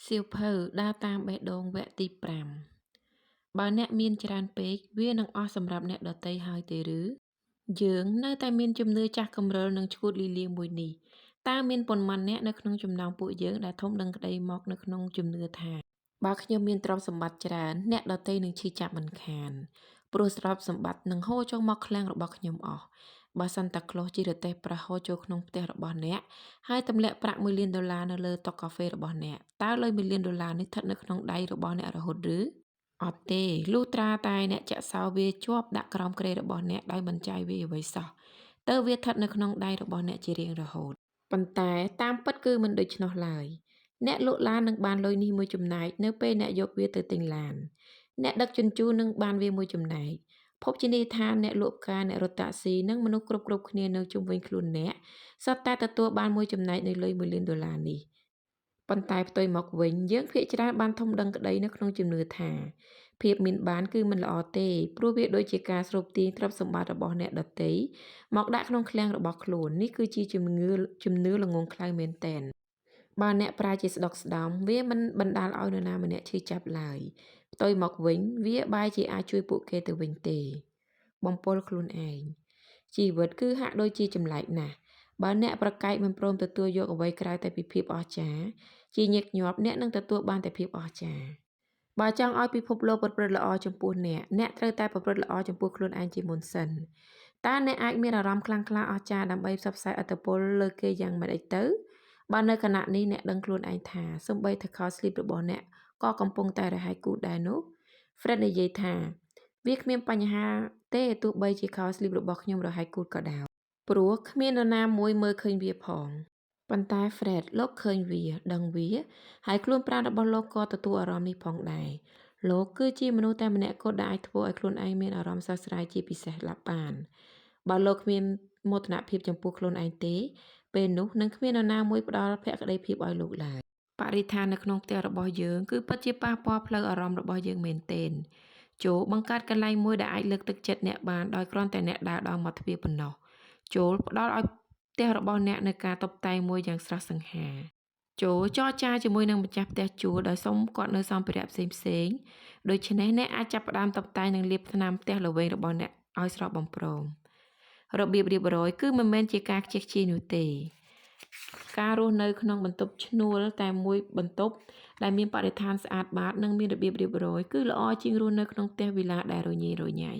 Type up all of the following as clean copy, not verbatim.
សៀវភៅដើរតាមបេះដូងវគ្គទី៥ បើអ្នកមានច្រើនពេក វានឹងអស់សម្រាប់អ្នកដទៃហើយទេឬ? យើងនៅតែមានជំនឿចាស់គំរលនិងឆ្កួតលីលាមួយនេះ តើមានប៉ុន្មាននាក់នៅក្នុងចំណោមពួកយើងដែលធំដឹងក្តីមកនៅក្នុងជំនឿថា បើខ្ញុំមានទ្រព្យសម្បត្តិច្រើន អ្នកដទៃនឹងឈឺចាប់មិនខាន ព្រោះទ្រព្យសម្បត្តិនឹងហូរចូលមកឃ្លាំងរបស់ខ្ញុំអស់ បើសាន់តាក្លូសជិះរទេះប្រើសហូរចូលក្នុងផ្ទះរបស់អ្នក ហើយទម្លាក់ប្រាក់មួយលានដុល្លារនៅលើតុកាហ្វេរបស់អ្នក តើលុយមួយលានដុល្លារនេះស្ថិតនៅក្នុងដៃរបស់អ្នករហូតឬ? អត់ទេ លុះត្រាតែអ្នកចាក់សោវាជាប់ដាក់ក្រោមគ្រែរបស់អ្នកដោយមិនចាយវាយអ្វីសោះ ទើបវាស្ថិតនៅក្នុងដៃរបស់អ្នកជារៀងរហូត ប៉ុន្តែតាមពិតគឺមិនដូច្នោះឡើយ អ្នកលក់ឡាននឹងបានលុយនេះមួយចំណែកនៅពេលអ្នកយកវាទៅទិញឡាន អ្នកដឹកជញ្ជូននឹងបានវាមួយចំណែក ភោជនីយដ្ឋានអ្នកលក់ផ្កាអ្នករត់តាក់ស៊ីនិងមនុស្សគ្រប់ៗគ្នានៅជុំវិញខ្លួនអ្នកសុទ្ធតែទទួលបានមួយចំណែកនៃលុយមួយលានដុល្លារនេះ ប៉ុន្តែផ្ទុយមកវិញយើងភាគច្រើនបានធំដឹងក្តីនៅក្នុងជំនឿថា ភាពមានបានគឺមិនល្អទេ ព្រោះវាដូចជាការស្រូបទាញទ្រព្យសម្បត្តិរបស់អ្នកដទៃមកដាក់ក្នុងឃ្លាំងរបស់ខ្លួននេះគឺជាជំនឿជំនឿល្ងង់ខ្លៅមែនទែនបើអ្នកប្រើជាស្ដុកស្ដំវាមិនបណ្ដាលឲ្យនរណាម្នាក់ឈឺចាប់ឡើយផ្ទុយមកវិញវាបែរជាអាចជួយពួកគេទៅវិញទេ បំពុលខ្លួនឯងជីវិតគឺហាក់ដូចជាចម្លែកណាស់បើអ្នកប្រកែកមិនព្រមទទួលយកអ្វីក្រៅតែពីភាពអស្ចារ្យជាញឹកញាប់អ្នកនឹងទទួលបានតែភាពអស្ចារ្យបើចង់ឲ្យពិភពលោកប្រព្រឹត្តល្អចំពោះអ្នកអ្នកត្រូវតែប្រព្រឹត្តល្អចំពោះខ្លួនឯងជាមុនសិនតើអ្នកអាចមានអារម្មណ៍ខ្លាំងក្លាអស្ចារ្យដើម្បីផ្សព្វផ្សាយឥទ្ធិពលលើគេយ៉ាងម៉េចអីទៅបើនៅខណៈនេះអ្នកដឹងខ្លួនឯងថាសូម្បីតែខោស្លៀបរបស់អ្នកក៏កំពុងតែរហែកគូតដែរនោះ Fred និយាយថាវាគ្មានបញ្ហាទេទោះបីជាខោស្លៀបរបស់ខ្ញុំរហែកគូតក៏ដោយព្រោះគ្មាននរណាមួយមើលឃើញវាផងប៉ុន្តែ Fred លោកឃើញវាដឹងវាហើយខ្លួនប្រាណរបស់លោកក៏ទទួលអារម្មណ៍នេះផងដែរលោកគឺជាមនុស្សតែម្នាក់គត់ដែលអាចធ្វើឲ្យខ្លួនឯងមានអារម្មណ៍ស្រស់ស្រាយជាពិសេសឡាប់បានបើលោកគ្មានមោទនភាពចំពោះខ្លួនឯងទេពេលនោះនឹងគ្មាននរណាមួយផ្ដល់ភក្ដីភាពឲ្យលោកឡើយបរិស្ថាននៅក្នុងផ្ទះរបស់យើងគឺពិតជាប៉ះពាល់ផ្លូវអារម្មណ៍របស់យើងមែនទែនចូលបង្កើតកន្លែងមួយដែលអាចលើកទឹកចិត្តអ្នកបានដោយគ្រាន់តែអ្នកដើរដល់មាត់ទ្វារប៉ុណ្ណោះចូលផ្ដល់ឲ្យផ្ទះរបស់អ្នកនៅការតុបតែងមួយយ៉ាងស្រស់សង្ហាចូលចរចាជាមួយនឹងម្ចាស់ផ្ទះជួលដោយសុំគាត់នៅសម្ភារៈផ្សេងផ្សេងដូច្នេះអ្នកអាចចាប់ផ្ដើមតុបតែងនិងលាបថ្នាំផ្ទះល្វែងរបស់អ្នកឲ្យស្រស់បំព្រងរបៀបរៀបរយគឺមិនមែនជាការខ្ជះខ្ជាយនោះទេការរស់នៅក្នុងបន្ទប់ឈ្នួលតែមួយបន្ទប់ដែលមានបរិស្ថានស្អាតបាតនិងមានរបៀបរៀបរយគឺល្អជាងរស់នៅក្នុងផ្ទះវីឡាដែលរញ៉េរញ៉ៃ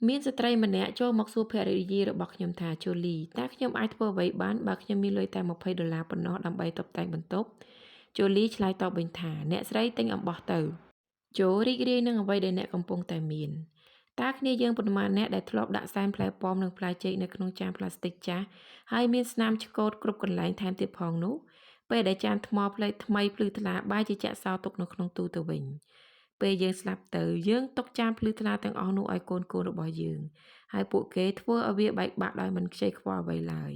មានស្ត្រីម្នាក់ចូលមកសួរភរិយារបស់ខ្ញុំថាជូលីតើខ្ញុំអាចធ្វើអ្វីបានបើខ្ញុំមានលុយតែ20ដុល្លារប៉ុណ្ណោះដើម្បីតុបតែងបន្ទប់ជូលីឆ្លើយតបវិញថាអ្នកស្រីទិញអំបោះទៅចូលរីករាយនឹងអ្វីដែលអ្នកកំពុងតែមានតើគ្នាយើងប៉ុន្មានអ្នកដែលធ្លាប់ដាក់សែនផ្លែប៉ោមនិងផ្លែចេកនៅក្នុងចានប្លាស្ទិកចាស់ហើយមានស្នាមឆ្កូតគ្រប់កន្លែងថែមទៀតផងនោះពេលដែលចានថ្មផ្លែថ្មីភ្លឺថ្លាបែរជាចាក់សោទុកនៅក្នុងទូទៅវិញពេលយើងស្លាប់ទៅយើងទុកចានភ្លឺថ្លាទាំងអស់នោះឲ្យកូនៗរបស់យើងហើយពួកគេធ្វើឲ្យវាបែកបាក់ដោយមិនខ្ចីខ្វល់អ្វីឡើយ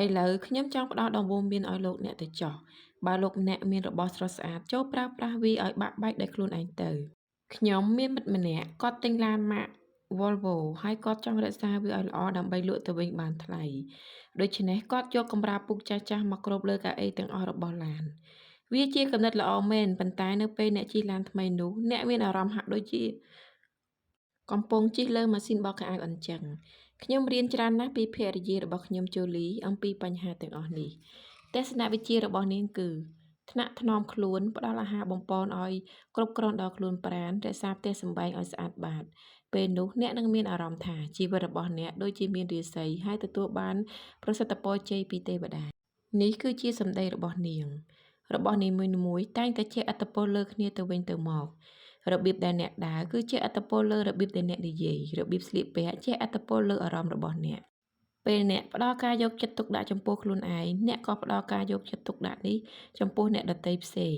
ឥឡូវខ្ញុំចង់ផ្ដល់ដំបូន្មានឲ្យលោកអ្នកទៅចោះបើលោកអ្នកមានរបស់ស្រស់ស្អាតចូលប្រើប្រាស់វាឲ្យបាក់បែកដោយខ្លួនឯងទៅខ្ញុំមានមិត្តម្នាក់គាត់ទិញឡានម៉ាក Volvo ហើយគាត់ចង់រក្សាវាឲ្យល្អដើម្បីលក់ទៅវិញបានថ្លៃដូច្នេះគាត់យកកម្រាលពូកចាស់ៗមកគ្របលើកៅអីទាំងអស់របស់ឡានវាជាគំនិតល្អមែនប៉ុន្តែនៅពេលអ្នកជិះឡានថ្មីនោះអ្នកមានអារម្មណ៍ហាក់ដូចជាកំពុងជិះលើម៉ាស៊ីនបោកខោអាវអញ្ចឹងខ្ញុំរៀនច្រើនណាស់ពីភរិយារបស់ខ្ញុំជូលីអំពីបញ្ហាទាំងអស់នេះទស្សនវិជ្ជារបស់នាងគឺថ្នាក់ថ្នមខ្លួនផ្ដល់អាហារបំប៉នឲ្យគ្រប់គ្រាន់ដល់ខ្លួនប្រាណរក្សាផ្ទះសម្បែងឲ្យស្អាតបាតពេលនោះអ្នកនឹងមានអារម្មណ៍ថាជីវិតរបស់អ្នកដូចជាមានរាសីហើយទទួលបានប្រសិទ្ធពរជ័យពីទេវតានេះគឺជាសម្ដីរបស់នាងរបស់នីមួយៗតែងតែជះឥទ្ធិពលលើគ្នាទៅវិញទៅមករបៀបដែលអ្នកដើរគឺជាឥទ្ធិពលលើរបៀបដែលអ្នកនិយាយរបៀបស្លៀកពាក់ជះឥទ្ធិពលលើអារម្មណ៍របស់អ្នកពេលអ្នកផ្ដល់ការយកចិត្តទុកដាក់ចំពោះខ្លួនឯងអ្នកក៏ផ្ដល់ការយកចិត្តទុកដាក់នេះចំពោះអ្នកដទៃផ្សេង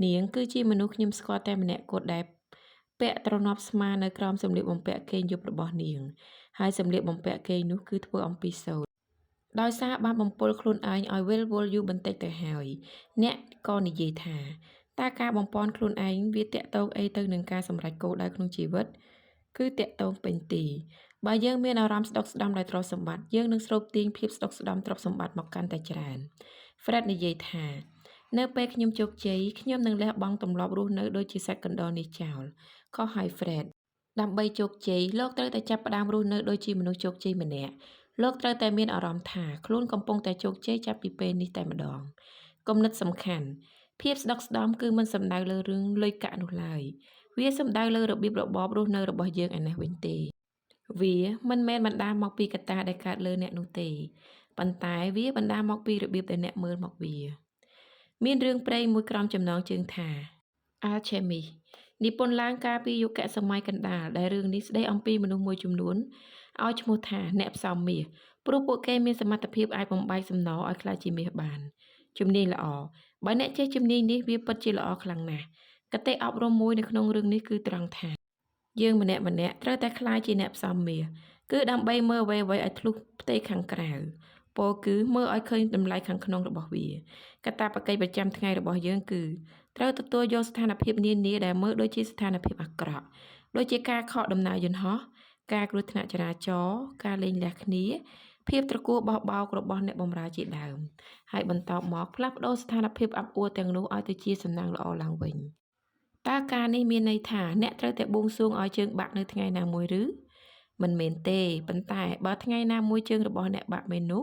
នាងគឺជាមនុស្សខ្ញុំស្គាល់តែម្នាក់គត់ដែលពាក់ទ្រនាប់ស្មានៅក្រោមសម្លៀកបំពាក់គេងយប់របស់នាងហើយសម្លៀកបំពាក់គេងនោះគឺធ្វើអំពីសូត្រដោយសារបានបំពុលខ្លួនឯងឲ្យវិលវល់យូរបន្តិចទៅហើយអ្នកក៏និយាយថាតើការបំប៉នខ្លួនឯងវាទាក់ទងអីទៅនឹងការសម្រេចគោលដៅក្នុងជីវិតគឺទាក់ទងពេញទីបើយើងមានអារម្មណ៍ស្ដុកស្ដំដោយទ្រព្យសម្បត្តិយើងនឹងស្រូបទាញភាពស្ដុកស្ដំទ្រព្យសម្បត្តិមកកាន់តែច្រើន Fred និយាយថា នៅពេលខ្ញុំជោគជ័យ ខ្ញុំនឹងលះបង់ទម្លាប់រស់នៅដូចជាសត្វកណ្តុរនេះចោល ខុសហើយហ្វ្រេត ដើម្បីជោគជ័យ លោកត្រូវតែចាប់ផ្តើមរស់នៅដូចជាមនុស្សជោគជ័យម្នាក់ លោកត្រូវតែមានអារម្មណ៍ថាខ្លួនកំពុងតែជោគជ័យចាប់ពីពេលនេះតែម្តង គំនិតសំខាន់ ភាពស្តុកស្តម្ភគឺមិនសំដៅលើរឿងលុយកាក់នោះឡើយ វាសំដៅលើរបៀបរបបរស់នៅរបស់យើងឯណេះវិញទេ វាមិនមែនបណ្តាលមកពីកត្តាដែលកើតលើអ្នកនោះទេ ប៉ុន្តែវាបណ្តាលមកពីរបៀបដែលអ្នកមើលមកវា មានរឿងព្រេងមួយក្រោមចំណងជើងថា Alchemist និពន្ធឡើងកាលពីយុគសម័យកណ្តាលដែលរឿងនេះស្តីអំពីមនុស្សមួយចំនួនឲ្យឈ្មោះថាអ្នកផ្សំមាសព្រោះពួកគេមានសមត្ថភាពអាចបំបែកសំណឲ្យក្លាយជាមាសបាន ជំនាញល្អបើអ្នកចេះជំនាញនេះវាពិតជាល្អខ្លាំងណាស់គតិអប់រំមួយនៅក្នុងរឿងនេះគឺត្រង់ថាយើងម្នាក់ៗត្រូវតែក្លាយជាអ្នកផ្សំមាសគឺដើម្បីមើលអ្វីៗឲ្យធ្លុះផ្ទៃខាងក្រៅពោលគឺមើលឲ្យឃើញតម្លៃខាងក្នុងរបស់វាកាតព្វកិច្ចប្រចាំថ្ងៃរបស់យើងគឺត្រូវទទួលយកស្ថានភាពនានាដែលមើលដូចជាស្ថានភាពអាក្រក់ដូចជាការខកដំណើរយន្តហោះការគ្រោះថ្នាក់ចរាចរណ៍ការលែងលះគ្នាភាពត្រកួរបោះបោករបស់អ្នកបម្រើជាដើមហើយបន្ទាប់មកផ្លាស់ប្ដូរស្ថានភាពអាប់អួរទាំងនោះឲ្យទៅជាសំណាងល្អឡើងវិញតើការនេះមានន័យថាអ្នកត្រូវតែបួងសួងឲ្យជើងបាក់នៅថ្ងៃណាមួយឬមិនមែនទេប៉ុន្តែបើថ្ងៃណាមួយជើងរបស់អ្នកបាក់មែននោះ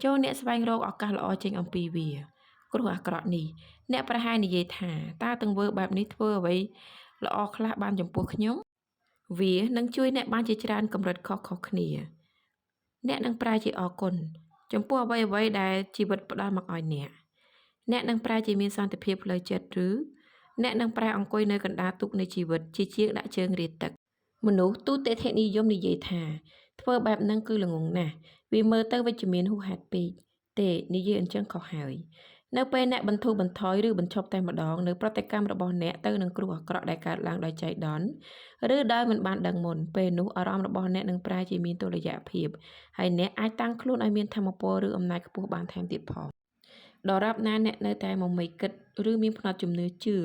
ចូលអ្នកស្វែងរកឱកាសល្អចេញអំពីវាគ្រោះអាក្រក់នេះអ្នកប្រហែលនិយាយថាតើទង្វើបែបនេះធ្វើអ្វីល្អខ្លះបានចំពោះខ្ញុំវានឹងជួយអ្នកបានជាច្រើនកម្រិតខុសៗគ្នាអ្នកនឹងប្រែជាអរគុណចំពោះអ្វីៗដែលជីវិតផ្ដល់មកឲ្យអ្នកអ្នកនឹងប្រែជាមានសន្តិភាពផ្លូវចិត្តឬអ្នកនឹងប្រែអង្គុយនៅកណ្ដាលទូកនៃជីវិតជាជាងដាក់ជើងរាទឹកមនុស្សទូទិដ្ឋិនិយមនិយាយថាធ្វើបែបហ្នឹងគឺល្ងង់ណាស់វាមើលទៅវិជ្ជមានហួសហេតុពេកទេនិយាយអញ្ចឹងខុសហើយនៅពេលអ្នកបន្ធូរបន្ថយឬបញ្ឈប់តែម្ដងនៅប្រតិកម្មរបស់អ្នកទៅនឹងគ្រោះអាក្រក់ដែលកើតឡើងដោយចៃដន្យឬដោយមិនបានដឹងមុនពេលនោះអារម្មណ៍របស់អ្នកនឹងប្រែជាមានតុល្យភាពហើយអ្នកអាចតាំងខ្លួនឲ្យមានថាមពលឬអំណាចខ្ពស់បានថែមទៀតផងដរាបណាអ្នកនៅតែមមាញគិតឬមានផ្នត់ជំនឿជឿ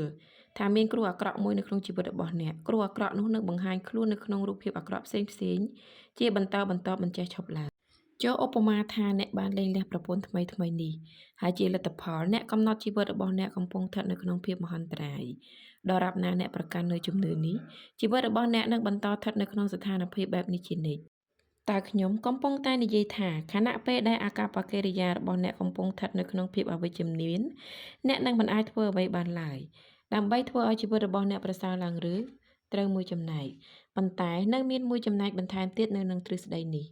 ថាមានគ្រោះអាក្រក់មួយនៅក្នុងជីវិតរបស់អ្នកគ្រោះអាក្រក់នោះនឹងបង្ហាញខ្លួននៅក្នុងរូបភាពអាក្រក់ផ្សេងៗជាបន្តបន្ទាប់មិនចេះឈប់ឡើយចូលឧបមាថាអ្នកបានលែងលះប្រពន្ធថ្មីៗនេះហើយជាលទ្ធផលអ្នកកំណត់ជីវិតរបស់អ្នកកំពុងស្ថិតនៅក្នុងភាពមហន្តរាយដរាបណាអ្នកប្រកាន់នៅជំនឿនេះជីវិតរបស់អ្នកនឹងបន្តស្ថិតនៅក្នុងស្ថានភាពបែបនេះជានិច្ចតើខ្ញុំកំពុងតែនិយាយថាខណៈពេលដែលអាកប្បកិរិយារបស់អ្នកកំពុងស្ថិតនៅក្នុងភាពអវិជ្ជមានអ្នកនឹងមិនអាចធ្វើអ្វីបានឡើយដើម្បីធ្វើឲ្យជីវិតរបស់អ្នកប្រសើរឡើងឬត្រូវមួយចំណែកប៉ុន្តែនៅមានមួយចំណែកបន្ថែមទៀតនៅនឹងទ្រឹស្ដីនេះ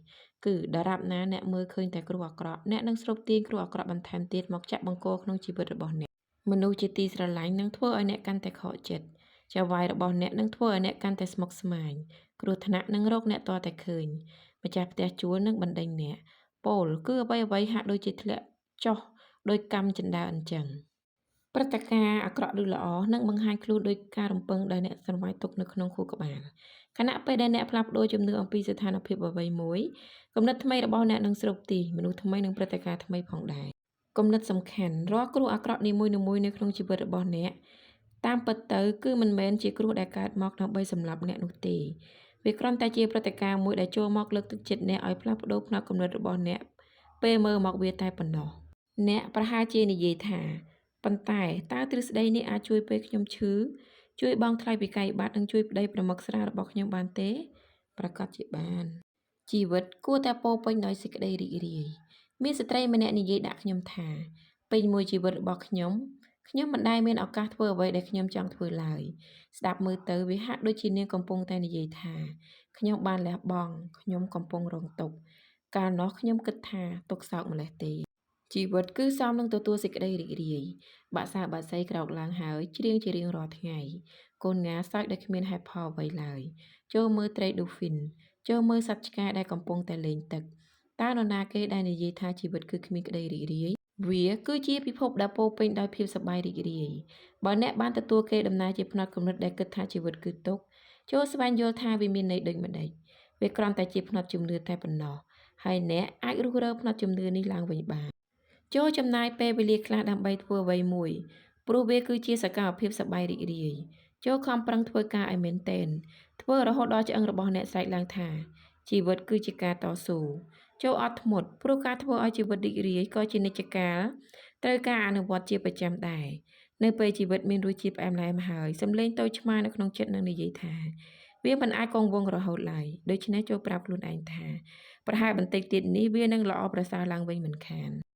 គឺដរាបណាអ្នកមើលឃើញតែគ្រោះអាក្រក់អ្នកនឹងស្រូបទាញគ្រោះអាក្រក់បន្ថែមទៀតមកចាក់បង្គោលក្នុងជីវិតរបស់អ្នកមនុស្សជាទីស្រឡាញ់នឹងធ្វើឲ្យអ្នកកាន់តែខកចិត្តចៅហ្វាយរបស់អ្នកនឹងធ្វើឲ្យអ្នកកាន់តែស្មុគស្មាញគ្រោះថ្នាក់នឹងរកអ្នកទាល់តែឃើញម្ចាស់ផ្ទះជួលនឹងបណ្ដេញអ្នកពោលគឺអ្វីៗហាក់ដូចជាធ្លាក់ចុះដោយកម្មចិន្តាអញ្ចឹងព្រឹត្តិការណ៍អាក្រក់ឬល្អនឹងបង្ហាញខ្លួនដោយការរំពឹងដែលអ្នកស្រមៃទុកនៅក្នុងខួរក្បាលខណៈពេលដែលអ្នកផ្លាស់ប្ដូរជំនឿអំពីស្ថានភាពអ្វីមួយគំនិតថ្មីរបស់អ្នកនឹងស្រូបទាញមនុស្សថ្មីនិងព្រឹត្តិការណ៍ថ្មីផងដែរគំនិតសំខាន់រាល់គ្រោះអាក្រក់នីមួយៗនៅក្នុងជីវិតរបស់អ្នកតាមពិតទៅគឺមិនមែនជាគ្រោះដែលកើតមកដើម្បីសម្លាប់អ្នកនោះទេវាគ្រាន់តែជាព្រឹត្តិការណ៍មួយដែលចូលមកលើកទឹកចិត្តអ្នកឲ្យផ្លាស់ប្ដូរផ្នត់គំនិតរបស់អ្នកពេលមើលមកវាតែប៉ុណ្ណោះអ្នកប្រហែលជានិយាយថាប៉ុន្តែតើទ្រឹស្ដីនេះអាចជួយពេលខ្ញុំឈឺជួយបង់ថ្លៃវិក័យប័ត្រនិងជួយប្តីប្រមឹកស្រារបស់ខ្ញុំបានទេប្រាកដជាបានជីវិតគួរតែពោពេញដោយសេចក្តីរីករាយមានស្ត្រីម្នាក់និយាយដាក់ខ្ញុំថាពេញមួយជីវិតរបស់ខ្ញុំខ្ញុំមិនដែលមានឱកាសធ្វើអ្វីដែលខ្ញុំចង់ធ្វើឡើយស្ដាប់មើលទៅវាហាក់ដូចជានាងកំពុងតែនិយាយថាខ្ញុំបានលះបង់ខ្ញុំកំពុងរងទុក្ខកាលនោះខ្ញុំគិតថាទុក្ខសោកម្ល៉េះទេជីវិតគឺសមនឹងទទួលសេចក្តីរីករាយបាក់សាបាក់សីក្រោកឡើងហើយច្រៀងជារៀងរាល់ថ្ងៃកូនង៉ាសើចដោយគ្មានហេតុផលអ្វីឡើយចូលមើលត្រីឌូហ្វីនចូលមើលសត្វឆ្កែដែលកំពុងតែលេងទឹកតើនរណាគេដែលនិយាយថាជីវិតគឺគ្មានក្តីរីករាយវាគឺជាពិភពដែលពោពេញដោយភាពសប្បាយរីករាយបើអ្នកបានទទួលគេដំណើរជាផ្នត់គំនិតដែលគិតថាជីវិតគឺទុក្ខចូលស្វែងយល់ថាវាមានន័យដូចម្តេចវាគ្រាន់តែជាផ្នត់ជំនឿតែប៉ុណ្ណោះហើយអ្នកអាចរុះរើផ្នត់ជំនឿនេះឡើងវិញបានចូលចំណាយពេលវេលាខ្លះដើម្បីធ្វើអ្វីមួយព្រោះវាគឺជាសកម្មភាពសប្បាយរីករាយចូលខំប្រឹងធ្វើការឲ្យមែនទែនធ្វើរហូតដល់ឆ្អឹងរបស់អ្នកស្រែកឡើងថាជីវិតគឺជាការតស៊ូចូលអត់ធ្មត់ព្រោះការធ្វើឲ្យជីវិតរីករាយក៏ជានិច្ចកាល ត្រូវការអនុវត្តជាប្រចាំដែរនៅពេលជីវិតមានរសជាតិផ្អែមល្ហែមហើយសំឡេងតូចឆ្មានៅក្នុងចិត្តនឹងនិយាយថាវាមិនអាចគង់វង្សរហូតឡើយដូច្នេះចូលប្រាប់ខ្លួនឯងថាប្រហែលបន្តិចទៀតនេះវានឹងល្អប្រសើរឡើងវិញមិនខាន។